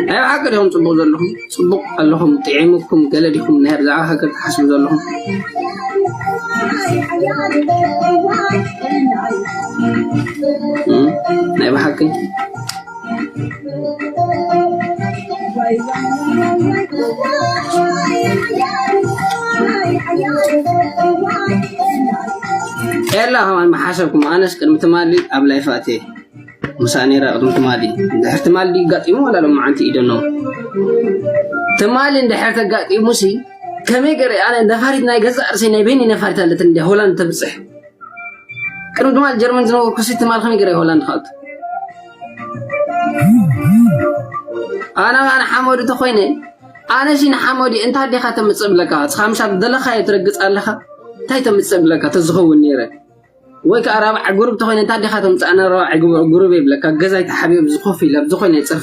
ናይ ብሓቂ ዲኹም ጽቡቕ ዘለኹም? ጽቡቕ ኣለኹም? ጥዒሙኩም ገለ ዲኹም ናይ ብዛዕባ ሃገር ትሓስቡ ዘለኹም? እም፣ ናይ ብሓቂ ኤላ ከማን ምሓሰብኩም? ኣነስ ቅድሚ ትማሊ ኣብ ላይፍ ኣትየ ምሳ ነይራ ቅድሚ ትማሊ። ድሕሪ ትማሊ ጋጢሙ ዋላ ሎማዓንቲ ኢደኖ ትማሊ እንድሕር ተጋጢሙ ሲ ከመይ ገረ ኣነ ነፋሪት ናይ ገዛእ ርእሰይ ናይ በይኒ ነፋሪት ኣለትን እንዲ ሆላንድ ተብፅሕ ቅድሚ ትማሊ ጀርመን ዝነበርኩ ሲ ትማሊ ከመይ ገረ ሆላንድ ካልቱ ኣነ ኣነ ሓመዱ ተኮይነ ኣነ ሲ ንሓመዱ እንታይ ዲኻ ተምፅእ ብለካ እስኻ ምሻ ደለኻዮ ትረግፅ ኣለኻ እንታይ ተምፅእ ብለካ ተዝኸውን ነይረ ወይ ከዓ ራብዓ ጉሩብ ተኾይነ እንታይ ዲኻ ተምፅእ ኣነ ራብዓ ጉሩብ ይብለካ ገዛይ ተሓቢኦም ዝኮፍ ኢለ ብዝኾይነ ይፅርፋ